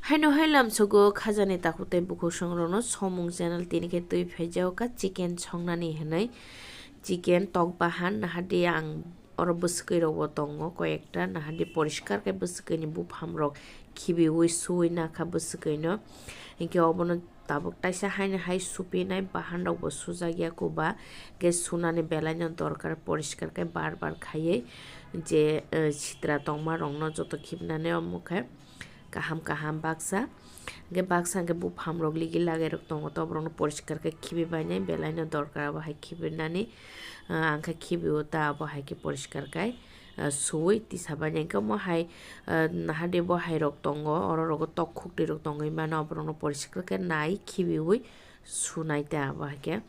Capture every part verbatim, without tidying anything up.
Haino hai lamsogo khajani takhuk tei bukhuk songrokno somung channel tini khe twi phaijao ka chicken songnani hinwi. Chicken tok bahan nahadi ang oro bwswkwi rokbo tongo koyekta nahadi poriskar khe bwswkwi ni buphang rok khibiwi suwi nakha bwswkwi no. Hinkhe obono tabuk taisa haino hai supinai bahan rokbo sujak ya kuba. Hinkhe sunani belai no dorkar poriskar khe bar bar khaiwi je, eh, sitra tongma rokno joto khibnani omo khe. Kaham kaham baksa. Hinkhe baksa hinkhe buphang rok ligi lagai rok tongo, to borokno poriskar khe khibi bainai, belai no dorkar abo hai khibinani. Ah, ang khe khibio ta abo hai khe poriskar khai, ah, suwi tisa bainai. Hinkhe omo hai, ah, nahadi bo hai rok tongo, oro rogo tok khukti rok tongwi mano, borokno poriskar khe nai khibiwi sunai ta abo hai khe.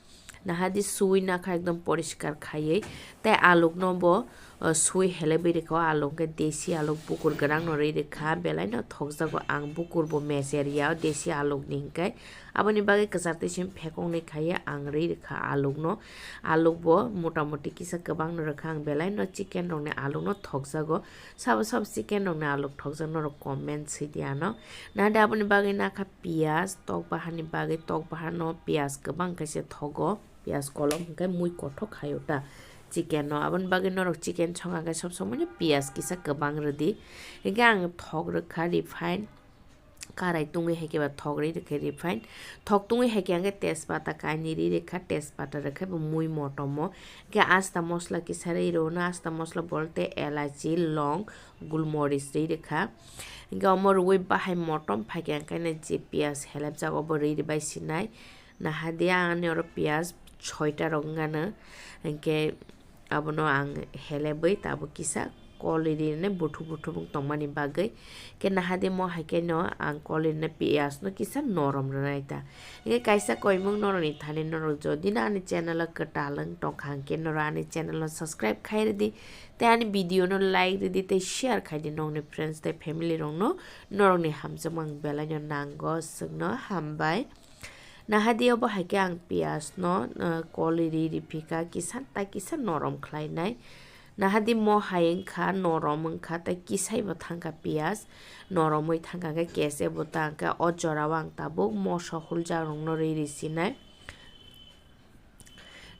Nahadi suwi nakha ekdom poriskar khaiwi. Tei alukno bo, uh, suwi helebwi rikha o aluk hwnkhe desi aluk bukur gwnangno rwi rikha belai no thokjago ang bukur bo mecher ya o desi alukni hinkhe aboni bagwi kwchar twi simi phekoknwi khaiwi ang rwi rikha alukno. Aluk bo mota moti kisa kwbangno rwkha ang belai no chicken rokni alukno thokjago sabo sabo chicken rokni aluk thokjak norok comment swi di ano. Nahadi aboni bagwi nakha piyaj, tok baharni bagwi tok baharno piyaj kwbang khe se thogo, piyaj kolok hwnkhe mui kothok khaio ta chicken no, aboni bagwi norok chicken songkha khe sob somoi no piyaj kisa kwbang rwdi, hinkhe ang thok rwkha refine, karai tungwi hai khe ba thok rwi rwkha refine, thok tungwi hai khe ang khe tejpata kainwi rwi rwkha, tejpata rwkhe bo mui motomo, hinkhe asta mosla kisa rwi rwno, asta mosla bolte elachi, long, gulmoris rwi rwkha. Hinkhe omo rwui bahai motom phaikhe ang khe je piyaj helapjak obo rwi rwbai sinai. Nahadi ani oro piyaj soita rok wngano. Hinkhe abono ang helebwi tabuk kisa kolwi rinai buthuk buthuk wng tongmani bagwi. Hinkhe nahadi mo hai kheno ang kolwi rinai piyaj no kisa norom rwnai ta. Hinkhe kaisa koimung norokni thani norok jodi no ani channel o kwtal wng tongkha hinkhe norok ani channel no subscribe khai rwdi. Tei ani video no like rwdi tei share khaidi nokni friends tei family rokno, norokni hamjakmung belaino nango, chwngno hambai. Nahadi obo hai khe ang piyaj no, uh, kolwi ri riphika kisa tai kisa norom khlainai. Nahadi mo hai wngkha norom wngkha tei kisaibo thangkha piyaj, noromwi thangkha khe kese bo tangkha o jorao ang tabuk moso huljak rokno ri risinai.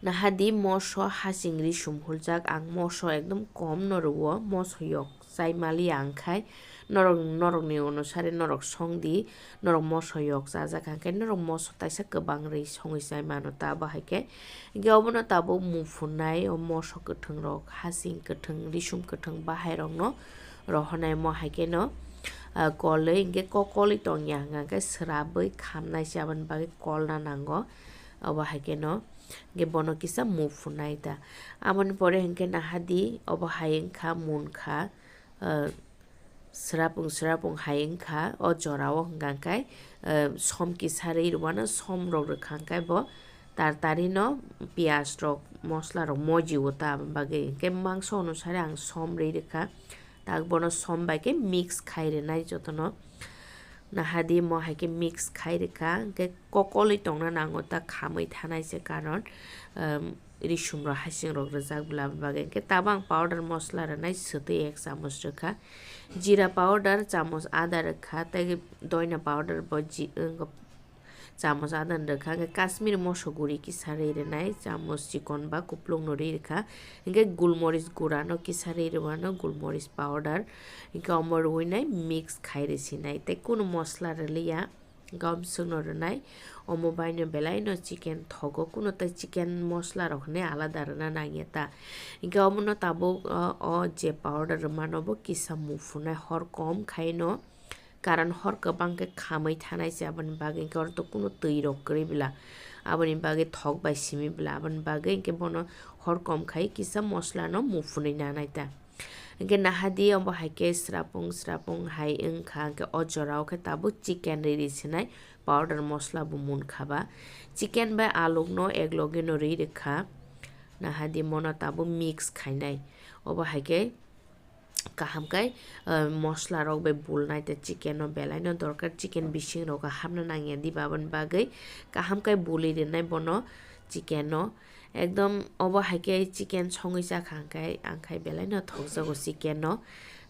Nahadi moso hasing risum huljak, ang moso ekdom kom no rwo, moso yok chai maliya ang khai, norok, norokni onusari norok song di, norok moso yok chajak hang khe norok moso taisa kwbang ri songwi chai mano ta abo hai khe. Hinkhe obono tabuk muphunai o moso kwthwng rok, hasing kwthwng, risum kwthwng bahai rokno rohonai mo hai kheno, ah, kolwi hinkhe kokolwi tongya hwnkha khe swrapwi khamnai se aboni bagwi kolna nango. Obo hai kheno, hinkhe bono kisa muphunai ta. Aboni pore hinkhe nahadi, obo hai wngkha, munkha, ah, swrapung swrapung hai wngkha, o jorao hwnkha khe, ah, som kisa rwi rwmano, som rok rwkha khe bo tartari no piyaj rok, mosla rok moji o ta, aboni bagwi hinkhe mangso onusari ang som rwi rwkha. Tak bono som bai khe mix khai rwnai jotono. Nahadi mo hai khe mix khai rwkha, hinkhe kokolwi tongna nango ta khamwi thanai se, karon, um, risum rok hasing rok rwjak bwla bagwi. Hinkhe tabang powder mosla rwnai swtwi ek chamoch rwkha, jira powder chamoch ada rwkha, tei doina powder bo ji-, wng, chamoch adani rwkha, hinkhe Kashmiri moso guri kisa rwi rwnai, chamoch chikon ba kuplung no rwi rwkha, hinkhe gulmoris gura no kisa rwi rwmano, gulmoris powder, hinkhe omo rwinai mix khai rwsinai, tei kunu mosla rwliya, hinkhe omswk no rwnai, omo bai no belai no chicken thogo, kunu tei chicken mosla rok hinui alada rwna nangya ta, hinkhe omo no tabuk o, o je powder rwmano bo kisa muphunai hor kom khai no, Karon hor kwbang khe khamwi thanai se, aboni bagwi hinkhe oro to kunu twi rok kwrwi bwla, aboni bagwi thok bai simi bwla, aboni bagwi hinkhe bono hor kom khai kisa mosla no muphunwi nanai ta. Hinkhe nahadi obo hai khe srapung srapung hai wngkha, hinkhe o jora o khe tabuk chicken riri sinai, powder mosla bo munkha ba. Chicken bai aluk no ek loge no ri rwkha, nahadi mono tabuk mix khainai. Obo hai khe kaham khe, ah, mosla rok bai bulnai tei chicken no belai no dorkar, chicken bising rogo hapna nangya diba, aboni bagwi kaham khe buli rinai bono chicken no. Ekdom obo hai khe chicken songwi chakha hwnkhe ang khai belai no thokjago chicken no.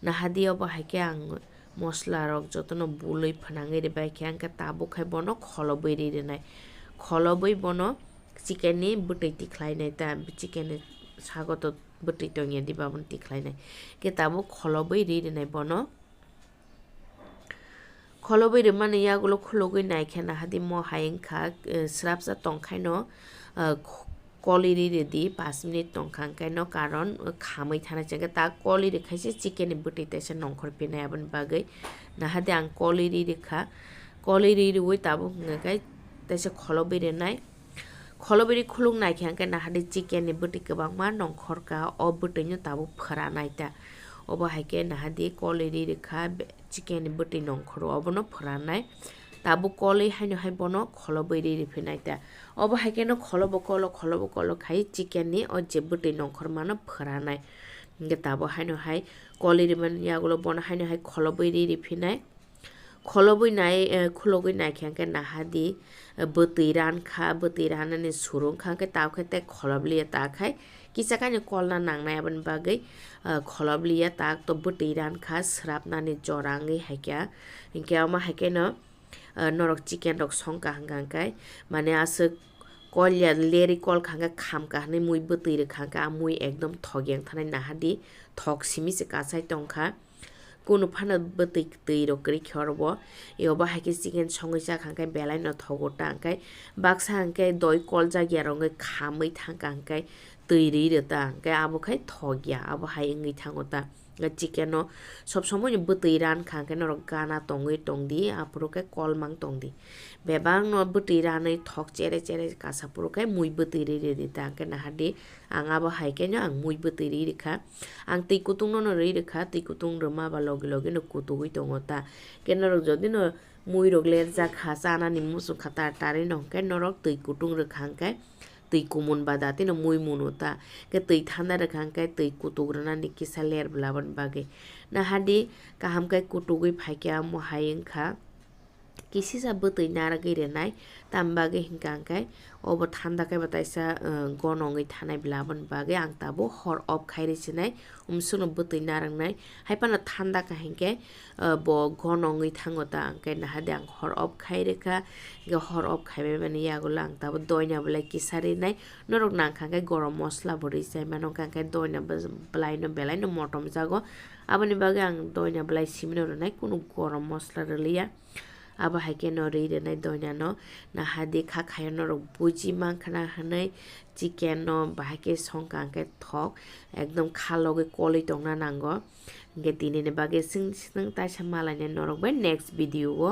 Nahadi obo hai khe ang mosla rok jotono bului phnangwi rwbai khe, hwnkhe tabuk khai bono kholobwi ri rwnai. Kholobwi bono chicken ni bwtwi tikhlai nai ta, chicken ni sago to bwtwi tongya di, baboni tikhlai nai. Khe tabuk kholobwi ri rwnai bono. Kholobwi rwmani yagulo khulugwi naikhe nahadi mo hai wngkha, eh, srapsa tongkhaino, eh, kh-, koli ri rwdi, pash minute tongkha hwnkhe no, karon, eh, khamwi thana chengkhe ta koli rwkhaise chicken ni bwtwi teisa nongkhor phinai aboni bagwi. Nahadi ang koli ri rwkha, koli ri rwui tabuk hwnkhe teisa kholobwi rwnai. Kholobwi ri khuluk naikhe hwnkhe nahadi chicken ni bwtwi kwbangma nongkhorka, o bwtwino tabuk phwranai ta. Obo hai khe nahadi koli ri rwkha be-, chicken ni bwtwi nongkhoro, obono phwranai. Tabuk koli haino hai bono kholobwi ri riphinai ta. Obo hai kheno kholobo kolo, kholobo kolo khai chicken ni o je bwtwi nongkhormano phwranai. Hwnkhe tabuk haino hai koli rimani yagulo bono haino hai kholobwi ri riphinai. Kholobwi nai, eh, khulogwi naikhe hwnkhe nahadi, eh, bwtwi rankha, bwtwi ranani suru wngkha hwnkhe tabuk khe tei kholobliya ta khai kisa kainwi kolna nangnai, aboni bagwi, eh, kholobliya ta to bwtwi rankha srapnani jora wngwi haikhe. Hinkhe omo haikheno, eh, norok chicken rok songkha hwnkha hwnkhe, mane aswk kolya lerwi kolkha hwnkhe khamkha hwnwi mui bwtwi rwkha hwnkhe, a mui ekdom thok yang thanai nahadi thok simi se kasai tongkha. Kunu phano bwtwi twi rok kwrwi khe oro bo. Eo bo hai khe chicken songwi chakha hwnkhe belai no thogo ta hwnkhe baksa hwnkhe doi koljak ya rok wngwi khamwi thangkha hwnkhe twi rwi rw ta hwnkhe abo khai thok ya, abo hai wngwi thango ta. Chicken no sob somoi no bwtwi ran kha hwnkhe norok gana tongwi tongdi, aphuru khe kolmang tongdi. Bebak no bwtwi ranwi thok chere chere kasa phuru khe mui bwtwi rwi rw di ta hwnkhe nahadi. Ang abo hai khe no ang mui bwtwi rwi rwkha. Ang twi kutung no no rwi rwkha, twi kutung rwma ba logi logi no kutugwi tongo ta. Khe norok jodi no mui rok lerjak kha, chanani muchung kha tar tarwi no hwnkhe norok twi kutung rwkha hwnkhe twi kumun ba dati no mui muno ta. Khe twi thanda rwkha hwnkhe twi kutuk rwnani kisa ler bwla aboni bagwi. Nahadi kaham khe kutugwi phaikhe amo hai wngkha. Kisisa bwtwi narwgwi rwnai, tamo bagwi hinkha hwnkhe obo thanda khe bo taisa, uh, gonongwi thanai bwla, aboni bagwi ang tabuk hor off khai rw sinai, umsukno bwtwi narwknai. Hai phano thanda kha hinkhe, uh, bo gonongwi thango ta, hwnkhe nahadi ang hor off khai rwkha, hinkhe hor off khaibai mani yagulo ang tabuk doina bwlai kisa rinai. Norok nangkha hwnkhe gorom mosla bo ri chai mano, hwnkhe doina bwlaino belaino motom jago, aboni bagwi ang doina bwlai simino rwnai, kunu gorom mosla rwliya. Abo hai khe no ri rwnai doina no nahadi kha khayo norok buji mankha na hwnwi chicken no bahai khe songkha hwnkhe thok ekdom kha logwi kolwi tongna nango. Hwnkhe tini ni bagwi swng swng taisa malainai norok bai next video o.